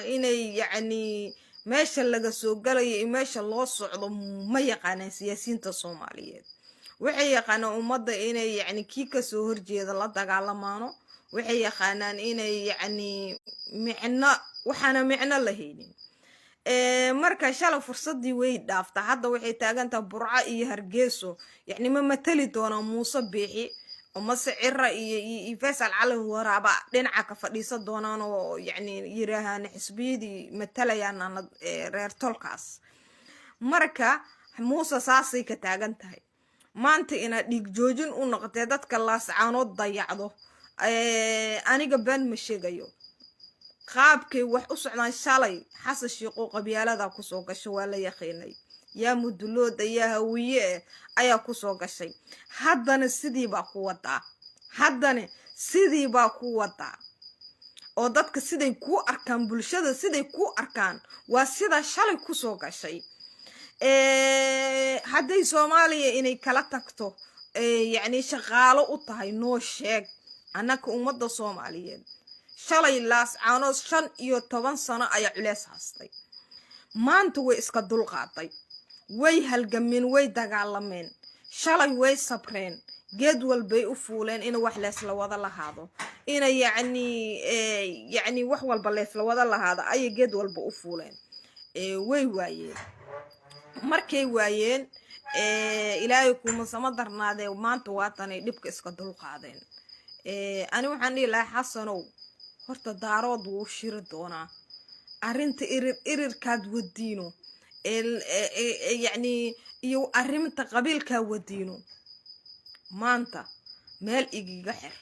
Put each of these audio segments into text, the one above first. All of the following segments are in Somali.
Inay yacni meesha laga soo galayo iyo meesha loo socdo ma yaqaanaan. Siyaasiyiinta Soomaaliyeed waxay yaqaanaan ummadda inay yacni kii kasoo horjeeda la dagaalamaano. Waxay yaqaanaan inay yacni micno waxaana micno lahaynin. Marka shalay fursadii way dhaaftaa. Hadda waxay taagantaha Burco iyo Hargeyso. Yacni ma matali doonaa Muuse Biixi mase Cira iyo Faysal Cali Waraaba dhinaca ka fadhiisan doonaan oo yacni yiraahaan xisbiyadii matalayaan ana reer tolkaas? Marka Muuse saasay ka taagan tahay maanta inaad dhiig joojin u noqotee dadka Laascaanood dayacdo. Aniga been ma sheegayo qaabkay wax u socdaan. Shalay Xasan Shiiqoo qabyaalada kusoo gashay waa la yaqiinay, yaa Mudulooda, yaa Hawiye eh ayaa kusoo gashay. Haddana sidii baa ku wadaa, haddana sidii baa ku wadaa oo dadka siday kuu arkaan, bulshada siday kuu arkaan waa sidaa shalay kusoo gashay. Hadday Soomaaliya inay kala tagto yacni shaqaalo u tahay, noo sheeg. Annaka ummadda Soomaaliyeed shalay Laascaanood 15 sano ayaa culees haastay. Maanta way iska dulqaaday, way halgameen, way dagaalameen, shalay way sabreen, geed walbay u fuuleen in wax leesla wada lahaado, ina yacni wax walba leesla wada lahaado ayay geed walba u fuuleen. Way waayeen. Markay waayeen, Ilaahay kuma sama darnaadee, maanta waatanay dhibka iska dulqaadeen. Ani waxaan dhihi lahaa, Xasanow, horta Daarood wuu shiri doonaa. Arrinta irir irirkaad wadiino yacni iyo arrinta qabiilkaa wadiino maanta meel igiga xir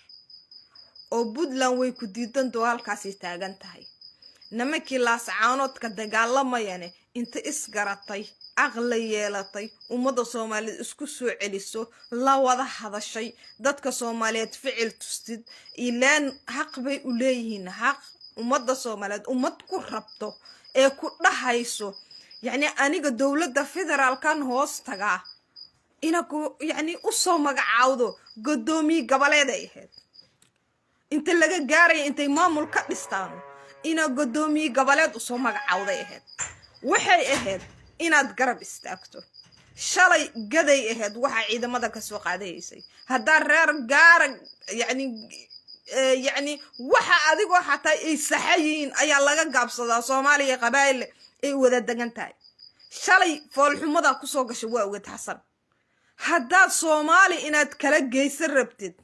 oo Puntland way ku diidantao halkaasay taagan tahay. Nimankii Laascaanoodka dagaalamayane inta isgaratay, aqla yeelatay, ummadda Soomaaliyeed isku soo celiso, la wada hadashay, dadka Soomaaliyeed ficil tustid, ilaan xaq bay u leeyihiin. Xaq ummadda Soomaaliyeed ummad ku rabto ee ku dhahayso yacni aniga dowladda federaalkan hoos tagaa ina ku yacni usoo magacaawdo guddoomiye goboleed ay ahayd. Inta laga gaaraya intay maamul ka dhistaan inaa guddoomiye goboleed usoo magacaawday ahayd. Waxay ahayd inaad garab istaagto. Shalay gaday ahayd waxaa ciidamada kasoo qaadahaysay. Haddaa reer gaara yacni waxa adigoo xataa ay saxa yihiin ayaa laga gaabsadaa. Soomaaliya qabaa'il ay wada degan tahay. Shalay foolxumadaa kusoo gashay waa ogad, Xasan. Haddaad Soomaali inaad kala geysan rabtid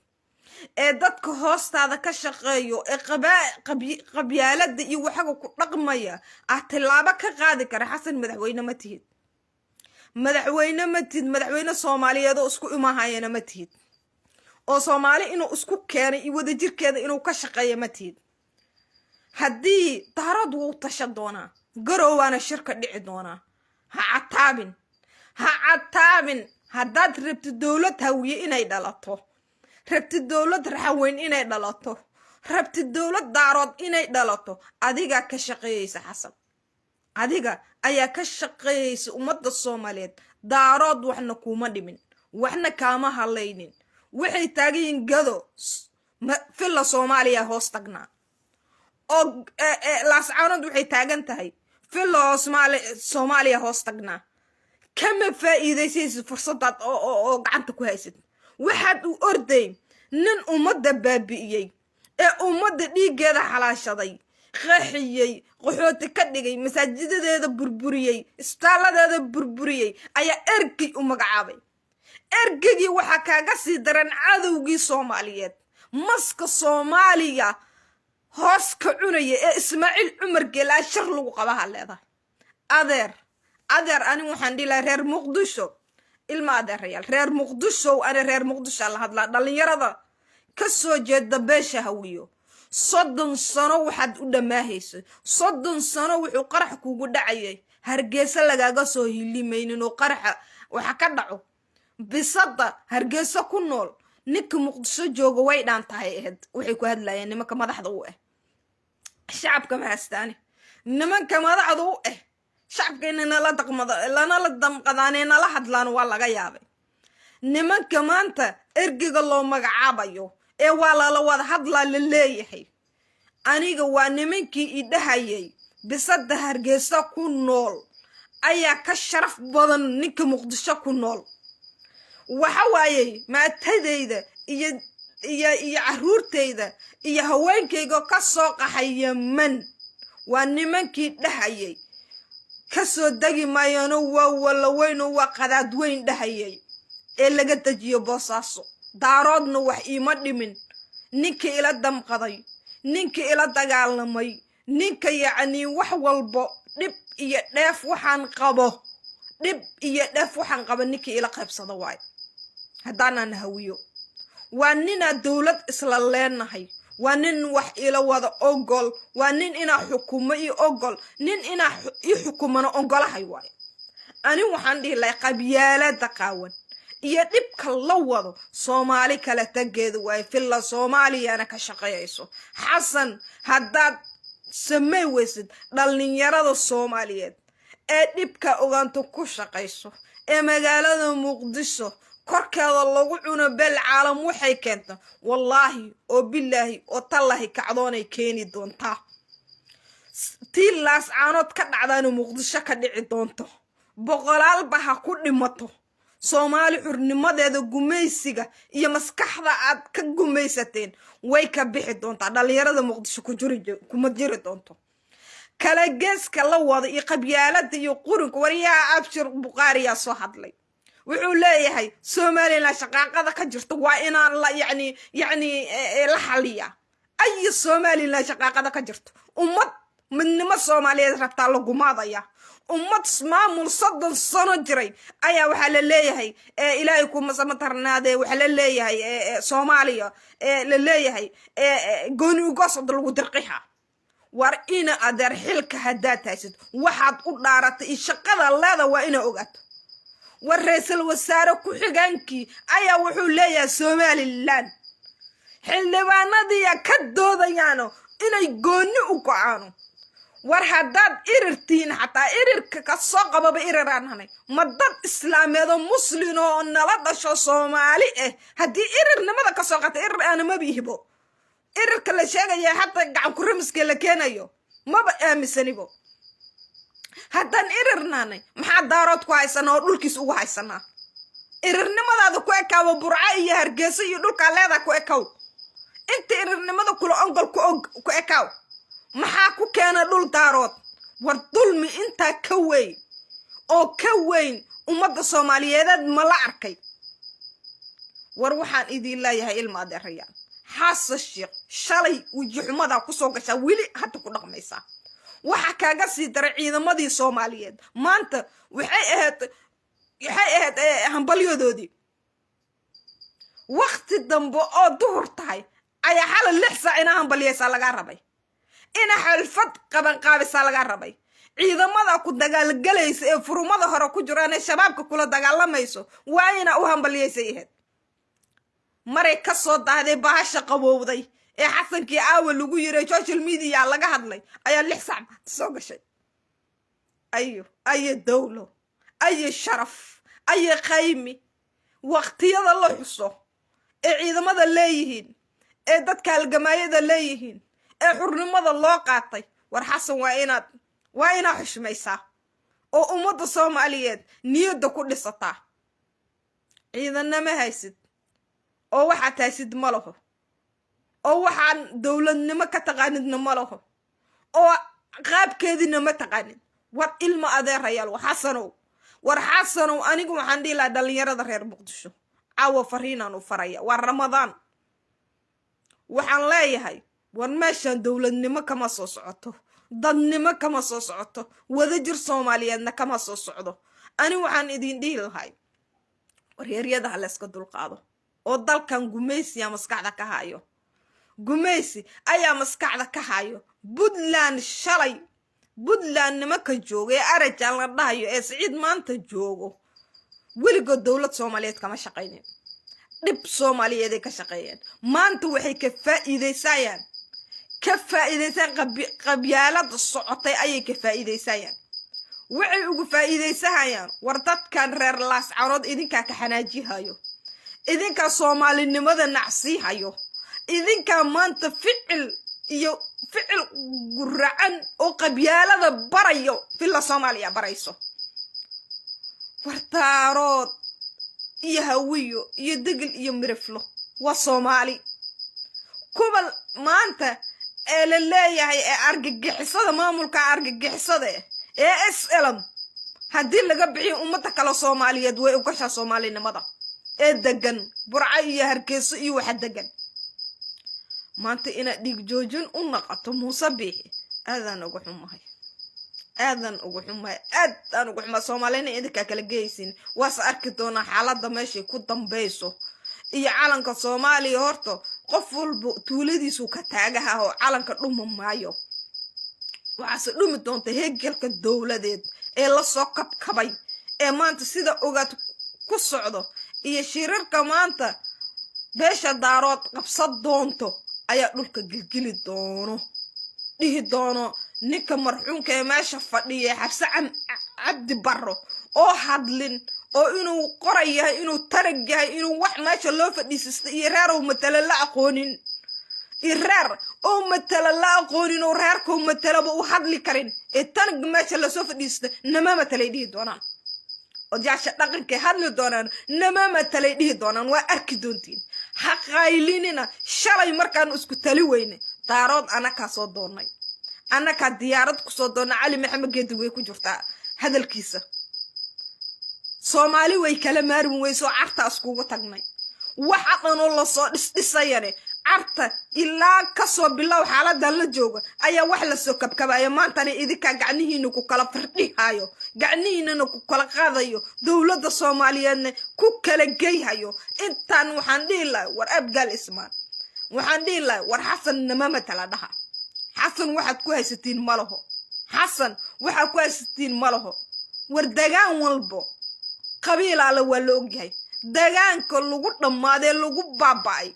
ee dadka hoostaada ka shaqeeyo ee qabyaalada iyo waxaga ku dhaqmaya ah tillaabo ka qaadi kara, Xasan, madaxweyne ma tihid, madaxweyne ma tihid. Madaxweyne Soomaaliyeed oo isku imahayana ma tihid, oo Soomaali inuu isku keenay iyo wadajirkeeda inuu ka shaqeeya ma tihid. Haddii Daarood wuu tashan doonaa, Garoowaana shirka dhici doonaa. Ha cataabin, ha cataabin. Haddaad rabtid dowlad Hawiye inay dhalato, rabtid dowlad Raxaweyn inay dhalato, rabtid dowlad Daarood inay dhalato, adigaa ka shaqeeyeysa. Xasan, adiga ayaa ka shaqeeyeysa. Ummadda Soomaaliyeed Daarood waxna kuuma dhimin, waxna kaama hadlaynin. Waxay taagan yihiin Gado Villa Soomaaliya hoos tagnaa oo Laascaanood waxay taagan tahay Villa Soomaaliya hoos tagnaa. Kama faa'iidaysaysid fursadaad oo gacanta ku haysid. Waxaad u orday nin ummadda baabi'iyey ee ummadda dhiiggeeda xalaashaday, qaxiyey, qaxooti ka dhigay, masaajidadeeda burburiyey, isbitaaladeeda burburiyey ayaa ergey u magacaabay. Ergeygii waxaa kaaga sii daran cadowgii Soomaaliyeed, maska Soomaaliya hoos ka cunaya ee Ismaaciil Cumar Geelaa shar lagu qabaha leedahay. Adeer, adeer, ani waxaan dhihi lahaa reer Muqdisho, ilma adeerayaal, reer Muqdishow, ani reer Muqdisho la hadlaa, dhalinyarada ka soo jeeda beesha Hawiyo, 30 sano waxaad u dhammaahaysa, 30 sano wuxuu qarax kugu dhacayay. Hargeysa lagaaga soo hilimaynin oo qaraxa waxa ka dhaco bisada Hargeysa ku nool ninka Muqdisho jooga way dhaan tahay ahayd. Waxay ku hadlayeen nimanka madaxda u ah shacabka ma hastaane. Nimanka madaxda u ah shacabka inay nala daqmado, lanala damqadaanee, nala hadlaan waa laga yaabay. Nimanka maanta ergega loo magacaabayo ee waa lala wada hadlaa la leeyahay, aniga waa nimankii i dhahayay. Bisada Hargeysa ku nool ayaa ka sharaf badan ninka Muqdisho ku nool. Waxa waayey maatadayda iyo caruurtayda iyo haweenkayga ka soo qaxay Yeman waa nimankii dhahayay ka soo degi maayano, waa walaweyn oo waa qadaad weyn dhahayay ee laga dejiyo Boosaaso. Daaroodna wax iima dhimin. Ninka ila damqaday, ninka ila dagaalamay, ninka yacnii wax walbo, dhib iyo dheef waxaan qabo, dhib iyo dheef waxaan qabo ninka ila qaybsado waayo. Haddaanaan Hawiyo, waa ninaa dowlad isla leenahay, waa nin wax ila wada ogol, waa nin inaa xukumo io ogol, nin inaa i xukumano ogolahay waayo. Ani waxaan dhihi lahay, qabyaalada qaawan iyo dhibka la wado Soomaali kala tageeda waayo, Villa Soomaaliyana ka shaqeeyayso. Xasan, haddaad samey weysid dhallinyarada Soomaaliyeed ee dhibka ogaanto ku shaqayso ee magaalada Muqdisho korkeeda lagu cuno bel caalam waxay keenta, wallaahi oo bilaahi oo tallahi, kacdoonay keeni doontaa. Tii Laascaanood ka dhacdaana Muqdisho ka dhici doonto, boqolaalba ha ku dhimato. Soomaali xurnimadeeda gumaysiga iyo maskaxda aad ka gumaysateen way ka bixi doontaa. Dhallinyarada Muqdisho kuma jiri doonto kala geeska la wada iyo qabyaalada iyo qurinka. Waryaha Abshir Bukhaariyaa soo hadlay, wuxuu leeyahay Somaliland shaqaaqada ka jirta waa inaan la yacni la xaliya. Ayo Somaliland shaqaaqada ka jirto? Ummad midnimo Soomaaliyeed rabtaa lagumaadaya. Ummad maamul 30 sano jiray ayaa waxaa la leeyahay, Ilaahay kumasama tarnaadee, waxaa la leeyahay Soomaaliya la leeyahay gooni ugoosada lagu dirqiha. War ina adeer, xilka haddaad haysid, waxaad u dhaaratay iyo shaqada leeda waa inaa ogaato. War ra-iisul wasaare ku-xigeenkii ayaa wuxuu leeyahay Somaliland xildhibaanadiiya ka doodayaano inay gooni u go-aano. War haddaad irirtihiin, xataa irirka ka soo qababa iriraan hanay. Ma dad islaameed oo muslin oo nala dhasho Soomaali ah haddii irirnimada kasoo qata, irir aanamaba ihbo. Irirka la sheegaya xataa gacan kuramiska la keenayo maba aaminsanibo. Haddaan irirnaanay, maxaa Daarood ku haysanaa oo dhulkiis ugu haysanaa? Irirnimadaada ku ekaaba Burco iyo Hargeyso iyo dhulkaa leedaa ku ekow. Inta irirnimada kula ongol ku ekaaw. Maxaa ku keena dhul Daarood? War dulmi intaa ka weyn oo ka weyn ummadda Soomaaliyeedeed ma la arkay? War waxaan idiin leeyahay, ilma adeerayaan, Xasan Sheekh shalay wejixumadaa kusoo gashaa, weli hadda ku dhaqmaysaa. Waxa kaaga sii daray ciidamadii Soomaaliyeed maanta waxay ahayd hambalyadoodii wakti dambe oo duhur tahay ayaa xalay 6 saac inaa hambalyaysaa lagaa rabay, ina xalfad qabanqaabisaa lagaa rabay. Ciidamada ku dagaalgelaysa ee furumada hore ku jiraan ee Shabaabka kula dagaalamayso waa inaa u hambalyaysay ahayd. Maray ka soo daahday, bahasha qabowday ee Xasankii aawa lagu yiray, social media laga hadlay, ayaa 6 saac maanta soo gashay. Ayo ayo dowlo, ayo sharaf, ayo qaymi. Waqtiyada la xuso ee ciidamada leeyihiin, ee dadka halgamaayada leeyihiin, ee xurnimada loo qaatay, war Xasan, waa inaad xushmaysaa oo ummadda Soomaaliyeed niyadda ku dhisataa. Ciidanna ma haysid, oo waxaad haysid ma laho, oo waxaan dowladnimo ka taqaanidna ma laho, oo qaabkeediina ma taqaanid. War ilma adeerayaal, Xasanow, war Xasanow, anigu waxaan dhihi lahaa dhalinyarada reer Muqdisho caawa fariinaan u faraya. Waa Ramadaan. Waxaan leeyahay, war meeshaan dowladnimo kama soo socoto, dadnimo kama soo socoto, wadajir Soomaaliyeedna kama soo socdo. Ani waxaan idin dhihi lahay, waryeeryada ha layska dulqaado oo dalkan gumaysiyaa maskaxda ka hayo, gumaysi ayaa maskaxda ka hayo. Puntland shalay, Puntland nimanka jooga ee Arajan la dhahayo ee Siciid maanta joogo, weligood dowlad Soomaaliyeed kama shaqaynin, dhib Soomaaliyeed ay ka shaqeeyeen. Maanta waxay ka faa'iidaysayaan qabyaalada socotay ayay ka faa'iidaysayaan. Waxay ugu faa'iidaysahayaan, war dadkan reer Laascaanood idinkaa ka xanaajihayo, idinkaa Soomaalinimada nacsiihayo, idinkaa maanta ficil iyo Ficil guracan oo qabyaalada barayo Villa Soomaaliya barayso. War Daarood iyo Hawiyo iyo Degel iyo Miriflo waa Soomaali. Kuwa maanta ee la leeyahay ee argagixisada, maamulka argagixisada ee SLM, haddii laga bixiyo, ummadda kale Soomaaliyeed way ugashaa Soomaalinimada ee degan Burco iyo Hargeyso iyo waxa degan. Maanta inaad dhiig joojin u naqato Muuse Biixi, aadaan uga xumahay, aadan uga xumahay, aad aan uga xumahay. Soomaalina idinkaa kala geysin. Waase arki doonaa xaaladda meeshay ku dambayso iyo calanka Soomaaliya. Horta qof walba tuuladiisu ka taagaha oo calanka dhuma maayo. Waxaase dhumi doonta hegelka dowladeed ee lasoo kabkabay ee maanta sida ogaad ku socdo iyo shirarka maanta beesha Daarood qabsan doonto ayaa dhulka gilgili doono, dhihi doono ninka marxuumka ee meesha fadhiya, Xabse Cabdi Barro, oo hadlin oo inuu qoray yahay, inuu tarag yahay, inuu wax meesha loo fadhiisista iyo reerow matala la aqoonin, iyo reer oo matala la aqoonin, oo reerkau matalaba u hadli karin, ee tanag meesha lasoo fadhiista nama matalay dhihi doonaan. Odayaasha dhaqankay hadli doonaan, nama matalay dhihi doonaan. Waa arki doontiin. Ha qaylinina. Shalay markaanu isku tali weyne, Daarood anakaa soo doonnay, annakaa diyaarad kusoo doonna. Cali Maxamed Geedi way ku jirtaa hadalkiisa. Soomaali way kala maarmi weysoo Carta iskugu tagnay. Waxa dhanoo lasoo dhisdhisayane Carta ilaa kasoo bilow xaaladan la jooga ayaa wax lasoo kabkabayo. Maantana idinkaa gacnihiina ku kala firdhihayo, gacnihiinana ku kala qaadayo, dowladda Soomaaliyeedna ku kala geyhayo. Intaan waxaan dhihi lahay, war Abgaal Ismaan, waxaan dhihi lahay, war Xasan nama matala dhaha. Xasan waxaad ku haysatiin ma laho. Xasan waxaad ku haysatiin ma laho. War degaan walbo qabiilaale waa la ogyahay. Degaanka lagu dhammaadee, lagu baaba'ay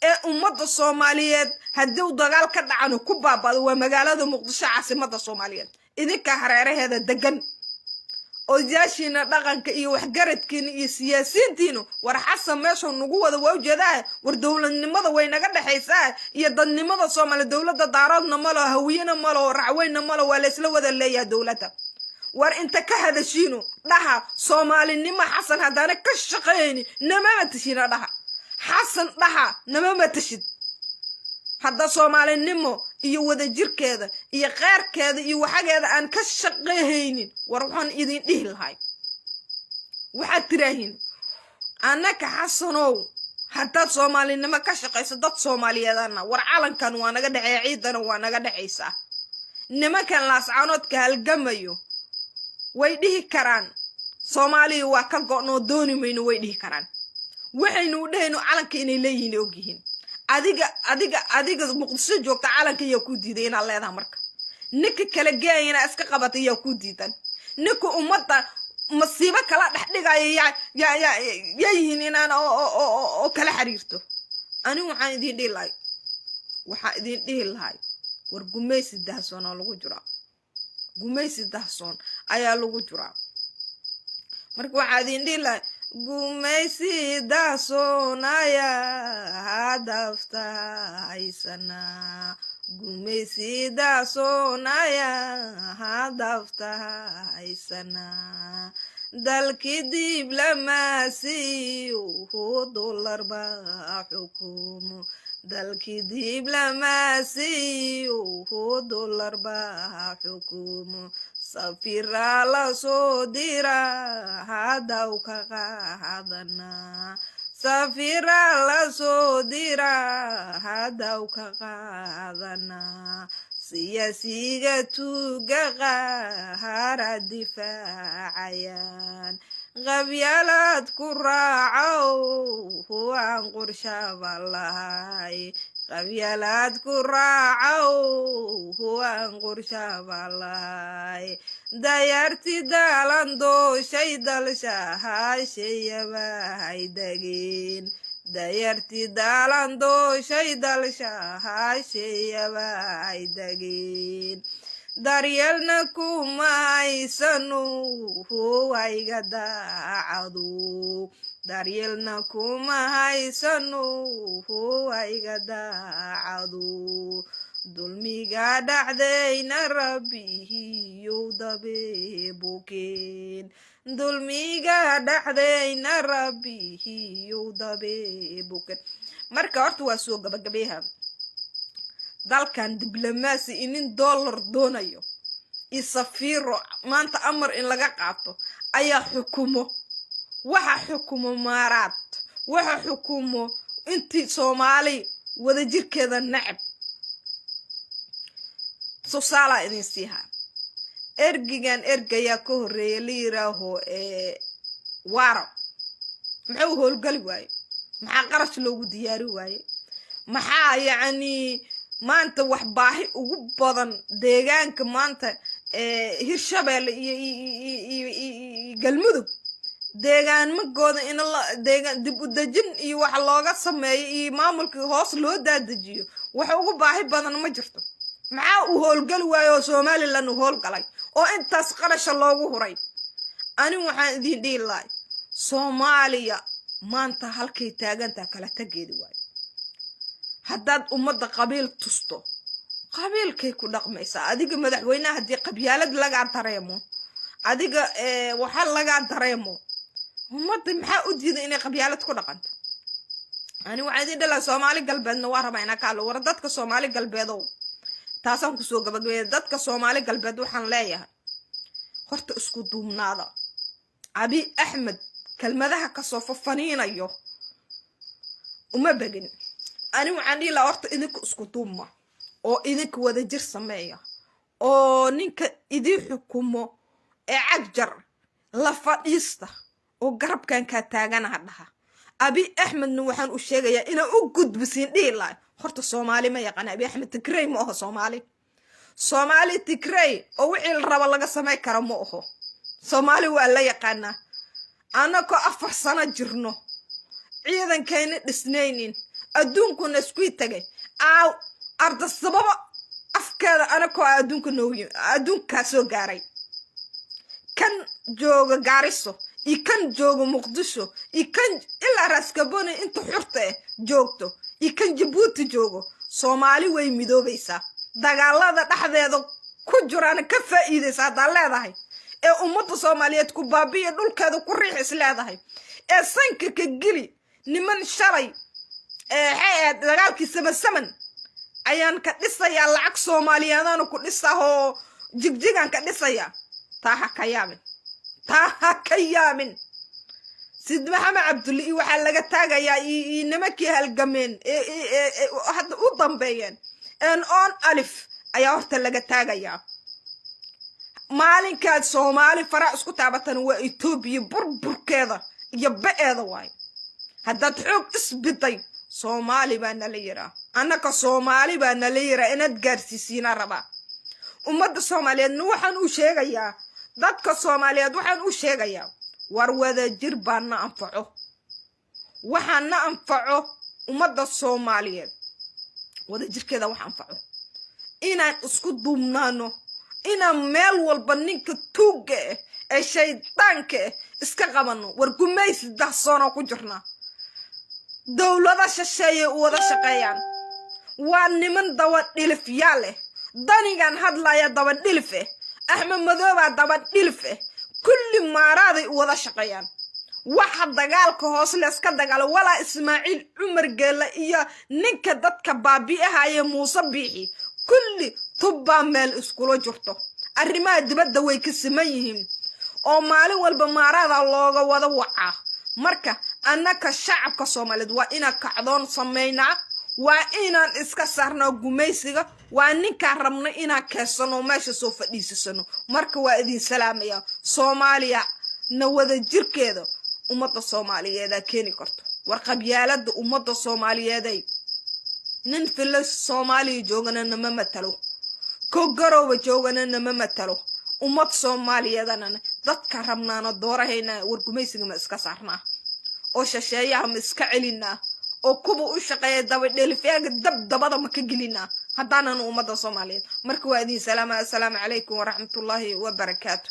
ee ummadda Soomaaliyeed haddii u dagaal ka dhacano ku baaba'do waa magaalada Muqdisho, caasimada Soomaaliyeed. Idinka hareeraheeda degan, odayaashiina dhaqanka iyo waxgaradkiina iyo siyaasiyiintiinu, war Xasan meeshuu nagu wada waa ujeedaa. War dowladnimada way naga dhexaysaa iyo dadnimada Soomaaliya. Dowladda Daaroodna malo, Hawiyena malo, Racweynna malo, waa laysla wada leeyahay dowladda. War inta ka hadashiinu dhaha Soomaalinimo. Xasan haddaana ka shaqayni, nama matashina dhaha. Xasan dhaha, nama matashid. Hadda Soomaalinimo iyo wadajirkeeda iyo qeyrkeeda iyo waxageeda aan ka shaqayhaynin, war waxaan idin dhihi lahay, waxaad tiraahin annaka: Xasanow, haddaad Soomaalinimo ka shaqayso, dad Soomaaliyeedana, war calankan waa naga dhexeeya, ciidana waa naga dhexaysaa. Nimankan Laascaanoodka halgamayo way dhihi karaan Soomaaliya waa ka go'noo, dooni mayno way dhihi karaan. Waxaynu u dhehayno calanka inay leeyihiin ogyihiin. Adiga Muqdisho joogta, calanka yaa kuu diiday inaad leedaha? Marka ninka kala geeyana iska qabata yaa kuu diidan? Ninka ummadda masiibo kala dhex dhigaya yaa yihiin inaan oo kala xiriirto? Ani waxaan idin dhihi lahay, war gumaysi dahsoon oo lagu jiraa, gumaysi dahsoon ayaa lagu jiraa. Marka waxaa idin dhihi lahay, gumaysi dahsoon ayaa hadafta haysanaa, gumaysi dahsoon ayaa hadafta haysanaa, dalkii diblomaasiyu dollar baa xukumo, dalkii diblomaasiyu dollar baa xukumo, safiraa la soo dira hadaw ka qaadanaa, safiraa la soo dira hadaw ka qaadanaa, siyaasiga tuuga qahara difaacayaan, qabyaalad ku raacow aan qorshaba lahay, qabyaalad ku raacow aan qorshaba lahay, dayarti daalan dooshay dalshahaashayabahay degeen, dayarti daalan dooshay dalshahaashayabahay degeen, daryeelna kuma haysano wayga daacadu, daryeelna kuma haysano wayga daacadu. Dulmiga dhacdayna Rabbihiyow dabeebukeen, dulmiga dhacdayna Rabbihiyow dabeebukeen. Marka horta waa soo gabagabeeha. Dalkan diblomaasi inin dollar doonayo iyo safiiro maanta amar in laga qaato ayaa xukumo. Waxa xukumo maaraad, waxa xukumo intii Soomaali wadajirkeeda nacab. Tusaalaa idin siihaa: ergigan ergayaa ka horreeya la yiraaho Waro, muxuu howlgali waaye? Maxaa qarash loogu diyaari waaye? Maxaa yacni maanta wax baahi ugu badan deegaanka maanta Hirshabeelle iyo Galmudug deegaanmagooda in la deegaan dib u dejin iyo wax looga sameeyo iyo maamulkii hoos loo daadajiyo, wax ugu baahi badan ma jirto. Maxaa uu howlgali waayo oo Somaliland uu howlgalay oo intaas qarasha loogu huray? Ani waxaan idiin dhihi lahay, Soomaaliya maanta halkay taagantaha kala tageedi waayo. Haddaad ummadda qabiil tusto, qabiilkay ku dhaqmaysaa. Adiga madaxweyneha, haddii qabyaalad lagaa dareemo, adiga waxaa lagaa dareemo ummadda, maxaa u diiday inay qabyaalad ku dhaqanto? Ani waxaan idin dhalaa, Soomaali Galbeedna waa rabaa inaa ka hadlo. War dadka Soomaali Galbeedow, taasaan kusoo gabagabeeya. Dadka Soomaali Galbeed waxaan leeyahay, horta isku duubnaada. Abi Axmed kelmadaha kasoo fafaniinayo uma begin. Ani waxaan dhihi lahaa, horta idinka isku duubma oo idinka wadajir sameeya oo ninka idii xukumo ee Cagjar la fadhiista oo garabkan kaa taaganaha dhaha. Abi Axmedna waxaan u sheegayaa inaan u gudbisiin dhihi lahay, horta Soomaali ma yaqaan Abi Axmed. Tigrey ma aho Soomaali. Soomaali Tigrey oo wixii la rabo laga samay karo ma aho. Soomaali waa la yaqaanaa. Annagoo 4 sano jirno, ciidankayna dhisnaynin, adduunkuna iskuy tagay aaw ardasababa afkeeda, anakoo adduunka noogu yimi, adduunkaa soo gaaray. Kan jooga Gaariso iyo kan jooga Muqdisho iyo kan ilaa Raaskaboni inta xurta eh joogto iyo kan Jabuuti joogo, Soomaali way midoobaysaa. Dagaalada dhexdeeda ku jiraana ka faa'iidaysa haddaad leedahay ee ummadda Soomaaliyeed ku baabiya, dhulkeeda ku riix is leedahay ee sanka ka geli niman shalay waxay ahayd dagaalkii samasaman ayaan ka dhisayaa, lacag Soomaaliyeedaanu ku dhisahoo Jigjigaan ka dhisayaa. Taa ha ka yaabin, taa ha ka yaabin. Sid Maxamed Cabdulle iyo waxaa laga taagayaa iyo nimankii halgameen ee hadda u dambeeyeen en ONLF ayaa horta laga taagayaa. Maalinkaad Soomaali faraa isku taabatana waa Etoobiya burburkeeda iyo ba-eeda waayo. Haddaad xoog isbiday, Soomaali baa nala yiraa, annaka Soomaali baa nala yiraa, inaad gaarsiisiinaa rabaa. Ummadda Soomaaliyeedna waxaan u sheegayaa, dadka Soomaaliyeed waxaan u sheegayaa, war wadajir baa na anfaco. Waxaa na anfaco ummadda Soomaaliyeed wadajirkeeda wax anfaco, inaan isku duubnaano, inaan meel walba ninka tuugga ah ee shaydaanka ah iska qabanno. War gumaysi dahsoonoo ku jirnaa, dowlada shisheeyay u wada shaqeeyaan, waa niman daba dhilifyaal eh. Danigan hadlaya daba dhilif eh, Axmed Madoobaa daba dhilif eh, kulli maaraaday u wada shaqeeyaan. Waxa dagaalka hoos leeska dagaalo walaa Ismaaciil Cumar Geelle iyo ninka dadka baabi'ahaya Muuse Biixi, kulli tubbaa meel iskula jirto. Arrimaha dibadda way ka siman yihiin oo maalin walba maarada looga wada wacaa. Marka annaka shacabka Soomaaliyeed waa inaan kacdoon samaynaa, waa inaan iska saarnaa gumaysiga, waa ninkaan rabno inaan keensano, meesha soo fadhiisasano. Marka waa idin salaamaya. Soomaaliya na wada jirkeeda ummadda Soomaaliyeedaa keeni karto. War qabyaalada ummadda Soomaaliyeeday, nin filo Soomaaliya joogana nama matalo, ko Garooba joogana nama matalo. Ummad Soomaaliyeedana dadka rabnaana doorahayna. War gumaysiga ma iska saarnaa oo shasheeyaha ma iska celinaa oo kuwa u shaqeeya dabadhelifyaaga dab dabada ma ka gelinaa haddaanan ummadda Soomaaliyeed? Marka waa idin salaama. Assalaamu calaykum waraxmatullaahi wabarakaatu.